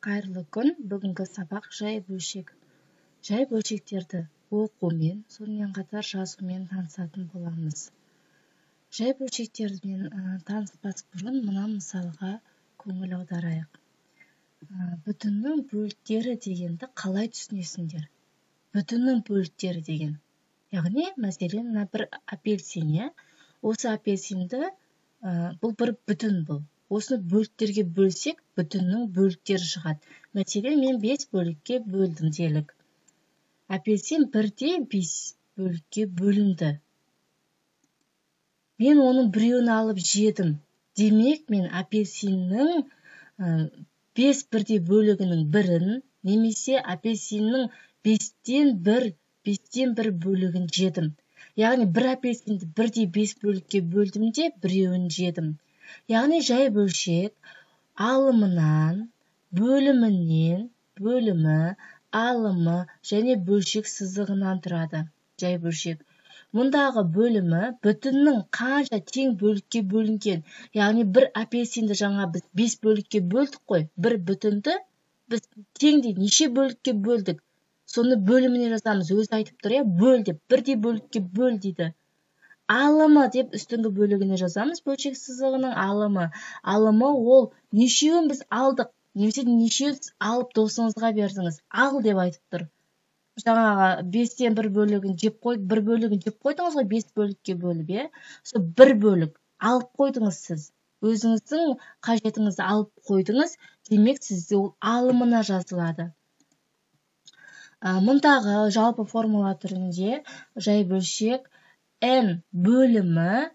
Қайырлы күн! Бүгінгі сабақ жай бөлшек. Жай бөлшектерді оқумен, сонымен қатар жазумен танысатын боламыз. Жай бөлшектермен таныспас бұрын мына мысалға көңіл аударайық. Бүтіннің бөліктері дегенді қалай түсінесіңдер? Бүтіннің бөліктері деген. Яғни, мәселен, мына бір апельсин, иә? Осы апельсинді, бұл бір бүтін бұл. Осыны бөліктерге бөлсек, бүтіннің бөліктері шығады. Мәселен, мен 5 бөлікке бөлдім делік. Апельсин бірдей 5 бөлікке бөлінді. Мен оның біреуін алып жедім. Демек, мен апельсиннің 5 бірдей бөлігінің бірін, немесе апельсиннің 5-тен 1 бөлігін жедім. Яғни, бір апельсинді бірдей 5 бөлікке бөлдім де, біреуін жедім. Яғни жай бөлшек алымынан, бөлімінен, бөлімі, алымы және бөлшек сызығынан тұрады. Жай бөлшек. Мұндағы бөлімі бүтіннің қанша тең бөлікке бөлінген. Яғни бір апельсинді жаңа біз 5 бөлікке бөлдік қой. Бір бүтінді біз теңдей неше бөлікке бөлдік? Соны бөліміне жазамыз. Өзі айтып тұр, иә, бөл деп, бірдей бөлікке бөл дейді. Алымы деп үстіңгі бөлігіне жазамыз, бөлшек сызығының алымы. Алымы ол нешеуін біз алдық, немесе нешеуін алып досыңызға бердіңіз. Ал деп айтып тұр. Жаңағы 5-тен 1 бөлігін жеп қой, бір бөлігін жеп қойдыңыз ғой, 5 бөлікке бөліп, иә? Сол бір бөлік алып қойдыңыз сіз. Өзіңіздің қажетіңізді алып қойдыңыз, демек сізде ол алымына жазылады. Мұндағы жалпы формула түрінде жай бөлшек N бөлімі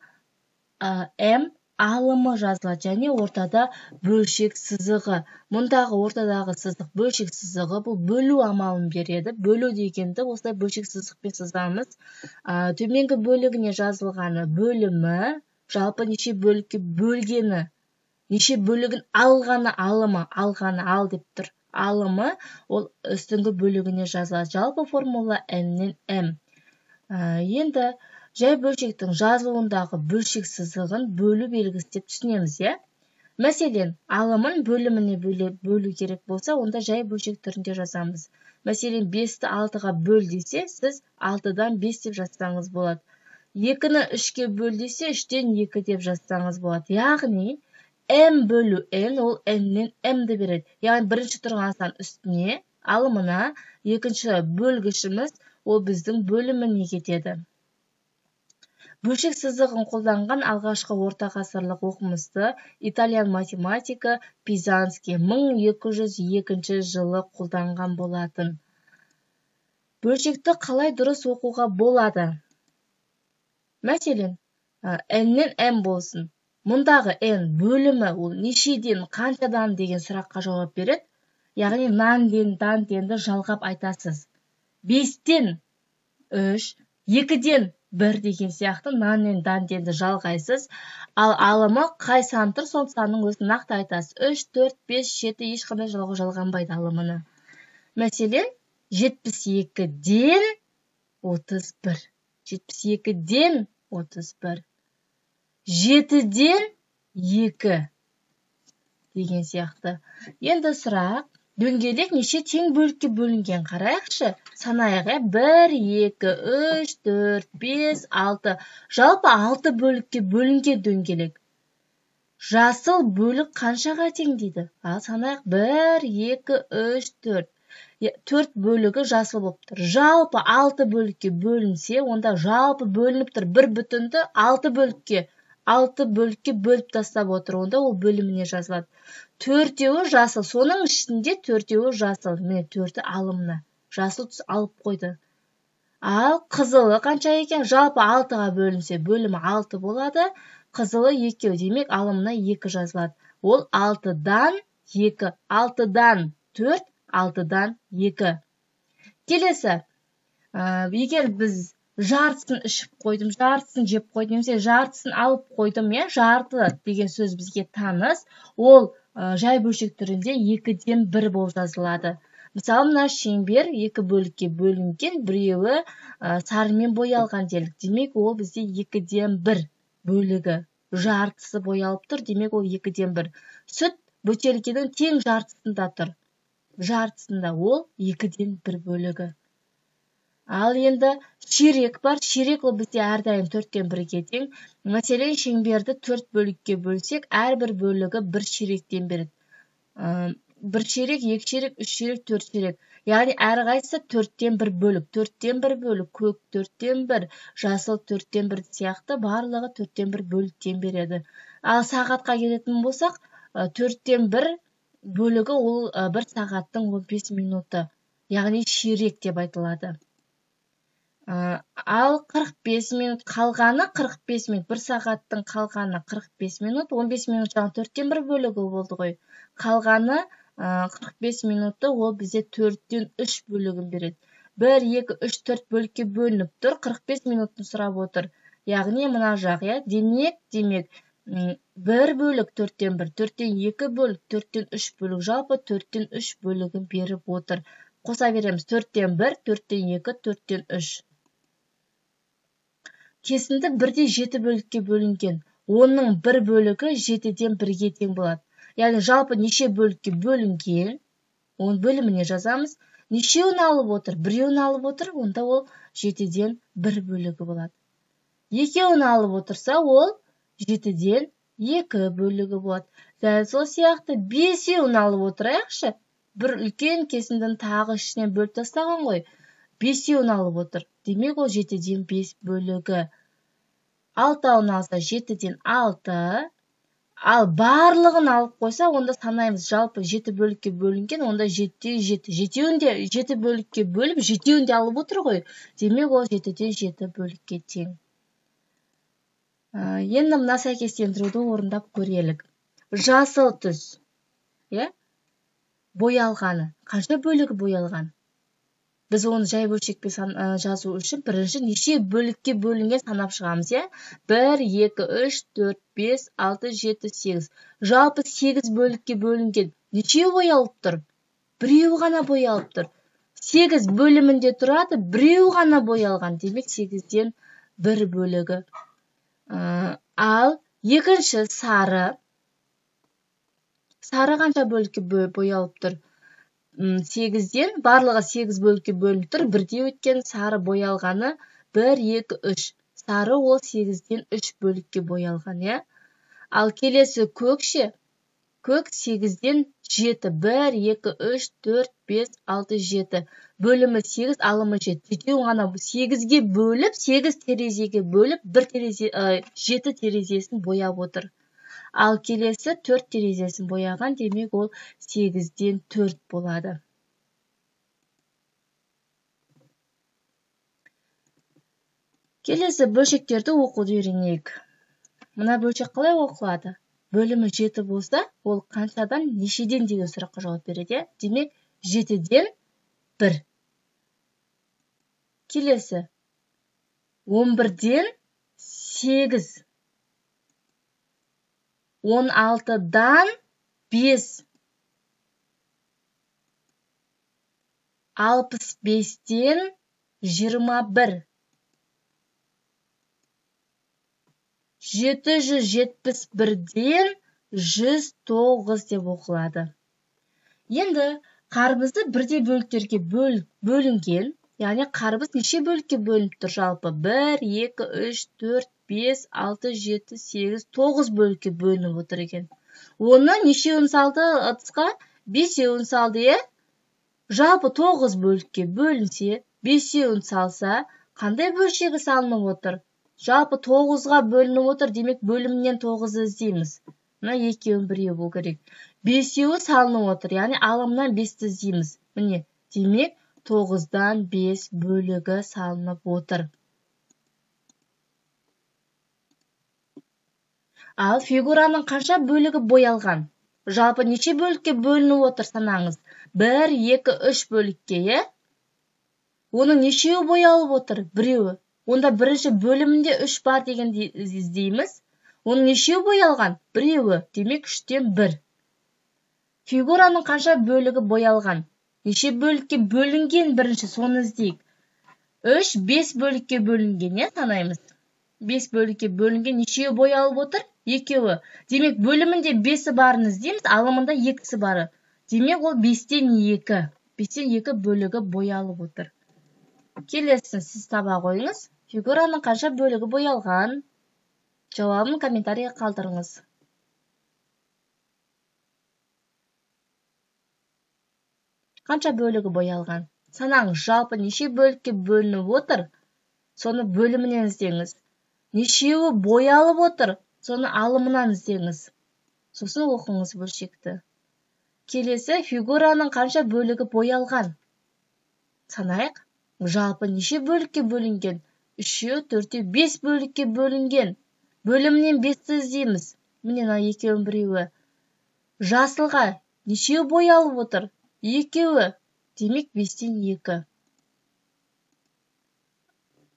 M алымы жазылады және ортада бөлшек сызығы. Мұндағы ортадағы сызық бөлшек сызығы, бұл бөлу амалын береді. Бөлу дегенді осылай бөлшек сызықпен сызамыз. Төменгі бөлігіне жазылғаны бөлімі, жалпы неше бөлікке бөлгені, неше бөлігін алғаны алымы, алғаны ал деп тұр. Алымы ол үстіңгі бөлігіне жазылады. Жалпы формула N-нен M. Енді жай бөлшектің жазылуындағы бөлшек сызығын бөлу белгісі деп түсінеміз, иә? Мәселен, алымын бөліміне бөлу керек болса, онда жай бөлшек түрінде жазамыз. Мәселен, 5-ті 6-ға бөл десе, сіз 6-дан 5 деп жазсаңыз болады. 2-ні 3-ке бөл десе, 3-тен 2 деп жазсаңыз болады. Яғни, M бөлу N ол N-нен M-ді береді. Яғни, бірінші тұрған сан үстіне, алымына, екінші бөлгішіміз ол біздің бөліміне кетеді. Бөлшек сызығын қолданған алғашқы орта ғасырлық оқымысты итальян математикі Пизанский 1202 жылы қолданған болатын. Бөлшекті қалай дұрыс оқуға болады? Мәселен, N-нен M болсын. Мұндағы N бөлімі ол нешеден, қаншадан деген сұраққа жауап береді. Яғни, нан-ден, дан-денді жалғап айтасыз. 5-тен 3, 2-ден 1 деген сияқты нан-нен, дан-денді жалғайсыз. Ал алымы қай сан тұр, сол санның өзін нақты айтасыз. 3, 4, 5, 7 ешқандай жалғау жалғанбайды алымына. Мәселен, 72-ден 31. 72-ден 31. 7-ден 2 деген сияқты. Енді сұрақ, дөңгелек неше тең бөлікке бөлінген? Қарайықшы, санайық, 1, 2, 3, 4, 5, 6. Жалпы 6 бөлікке бөлінген дөңгелек. Жасыл бөлік қаншаға тең дейді? Ал санайық, 1, 2, 3, 4. 4 бөлігі жасыл болып тұр. Жалпы 6 бөлікке бөлінсе, онда жалпы бөлініп тұр. Бір бүтінді 6 бөлікке, 6 бөлікке бөліп тастап отыр. Онда ол бөліміне жазылады. Төртеуі жасыл, соның ішінде төртеуі жасыл. Міне төрті алымына. Жасыл түс алып қойды. Ал қызылы қанша екен? Жалпы 6-ға бөлінсе, бөлімі 6 болады. Қызылы 2, демек алымына 2 жазылады. Ол 6-дан 2, 6-дан 4, 6-дан 2. Келесі, егер біз жартысын ішіп қойдым, жартысын жеп қойдым, немесе жартысын алып қойдым, иә, жарты деген сөз бізге таныс. Ол жай бөлшек түрінде 2-ден 1 болып жазылады. Мысалы, мына шеңбер 2 бөлікке бөлінген, біреуі сарымен боялған делік. Демек, ол бізде 2-ден 1 бөлігі. Жартысы боялып тұр, демек ол 2-ден 1. Сүт бөтелкенің тең жартысында тұр. Жартысында ол 2-ден 1 бөлігі. Ал енді ширек бар. Ширек ол бізде әрдайым 4-тен 1-ге тең. Мәселен, шеңберді 4 бөлікке бөлсек, әрбір бөлігі 1 ширектен береді. 1 ширек, 2 ширек, 3 ширек, 4 ширек. Яғни әрқайсысы 4-тен 1 бөлік. 4-тен 1 бөлік, көк 4-тен 1, жасыл 4-тен 1 сияқты барлығы 4-тен 1 бөліктен береді. Ал сағатқа келетін болсақ, 4-тен 1 бөлігі ол 1 сағаттың 15 минуты, яғни ширек деп айтылады. Ал 45 минут, қалғаны 45 минут, 1 сағаттың қалғаны 45 минут, 15 минут жаңа 4-тен 1 бөлігі болды ғой. Қалғаны 45 минутты ол бізде 4-тен 3 бөлігін береді. 1, 2, 3, 4 бөлікке бөлініп тұр, 45 минутын сұрап отыр. Яғни мына жақ, иә? Демек, 1 бөлік 4-тен 1, 4-тен 2 бөлік, 4-тен 3 бөлік, жалпы 4-тен 3 бөлігін беріп отыр. Қоса береміз 4-тен 1, 4-тен 2, 4-тен 3. Кесінді 1-де 7 бөлікке бөлінген. Оның бір бөлігі 7-ден 1-ге тең болады. Яғни жалпы неше бөлікке бөлінген, оның бөліміне жазамыз. Нешеуін алып отыр? Біреуін алып отыр, онда ол 7-ден 1 бөлігі болады. Екеуін алып отырса, ол 7-ден 2 бөлігі болады. Дәл сол сияқты бесеуін алып отырайықшы. Бір үлкен кесіндінің тағы ішінен бөліп тастаған ғой. Бесеуін алып отыр. Демек, ол 7-ден 5 бөлігі. Алтауын алса 7-ден 6. Ал барлығын алып қойса, онда санаймыз, жалпы 7 бөлікке бөлінген, онда 7-де 7. Жетеуін де 7 бөлікке бөліп, жетеуін де алып отыр ғой. Демек, ол 7-ден 7 бөлікке тең. Енді мына сәйкестендіруді орындап көрелік. Жасыл түс, иә? Боялғаны. Қанша бөлігі боялған? Біз оны жай бөлшекпен жазу үшін бірінші неше бөлікке бөлінген санап шығамыз, иә? 1, 2, 3, 4, 5, 6, 7, 8. Жалпы 8 бөлікке бөлінген. Нешеуі боялып тұр? Біреуі ғана боялып тұр. 8 бөлімінде тұрады, біреуі ғана боялған. Демек, 8-ден 1 бөлігі. Ал екінші сары. Сары қанша бөлікке боялып тұр? 8-ден, барлығы 8 бөлікке бөлініп тұр. Бірде өткен сары боялғаны 1, 2, 3. Сары ол 8-ден 3 бөлікке боялған, иә? Ал келесі көкше, көк 8-ден 7. 1, 2, 3, 4, 5, 6, 7. Бөлімі 8, алымы 7. Жетеуін ғана 8-ге бөліп, 8 терезеге бөліп, бір терезе, 7 терезесін бояп отыр. Ал келесі 4 терезесін бояған, демек ол 8-ден 4 болады. Келесі бөлшектерді оқуды үйренейік. Мына бөлшек қалай оқылады? Бөлімі 7 болса, ол қаншадан, нешеден деген сұраққа жауап береді. Демек, 7-ден 1. Келесі 11-ден 8. 16-дан 5. 65-тен 21. 771-ден 109 деп оқылады. Енді қарбызды бірдей бөліктерге бөлінген, яғни қарбыз неше бөлікке бөлініп тұр жалпы? 1, 2, 3, 4, 5, 6, 7, 8, 9 бөлікке бөлініп отыр екен. Оны нешеуін салды ыдысқа? Бесеуін салды, е? Жалпы 9 бөлікке бөлінсе, бесеуін салса, қандай бөлшегі салынып отыр? Жалпы 9-ға бөлініп отыр, демек бөлімінен 9-ды іздейміз. Мына екеуін біреу болу керек. Бесеуі салынып отыр, яғни алымнан 5-ті іздейміз. Міне, демек 9-дан 5 бөлігі салынып отыр. Ал фигураның қанша бөлігі боялған? Жалпы неше бөлікке бөлініп отыр санаңыз? 1, 2, 3 бөлікке, е? Оның нешеуі боялып отыр? Біреуі. Онда бірінші бөлімінде 3 бар дегенді іздейміз. Оның нешеуі боялған? Біреуі. Демек 3-тен 1. Фигураның қанша бөлігі боялған? Неше бөлікке бөлінген бірінші соны іздейік. 3, 5 бөлікке бөлінген, е, санаймыз. 5 бөлікке бөлінген нешеуі боялып отыр? Екеуі. Демек бөлімінде 5-і барын іздейміз, алымында 2-сі бары. Демек, ол 5-тен 2. 5-тен 2 бөлігі боялып отыр. Келесін сіз таба қойыңыз. Фигураның қанша бөлігі боялған? Жауабын комментарийге қалдырыңыз. Қанша бөлігі боялған? Санаңыз, жалпы неше бөлікке бөлініп отыр? Соны бөлімінен іздеңіз. Нешеуі боялып отыр? Соны алымынан іздеңіз. Сосын оқыңыз бөлшекті. Келесі, фигураның қанша бөлігі боялған? Санайық. Жалпы неше бөлікке бөлінген? 3, 4, 5 бөлікке бөлінген. Бөлімінен 5-ті іздейміз. Міне мына екеуінің біреуі. Жасылға нешеуі боялып отыр? Екеуі. Демек, 5-тен 2.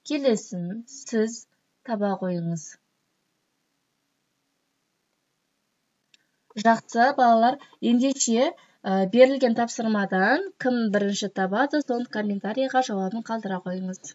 Келесін сіз таба қойыңыз. Жақсы, балалар, ендеше берілген тапсырмадан кім бірінші табады, соны комментарийға жауабын қалдыра қойыңыз.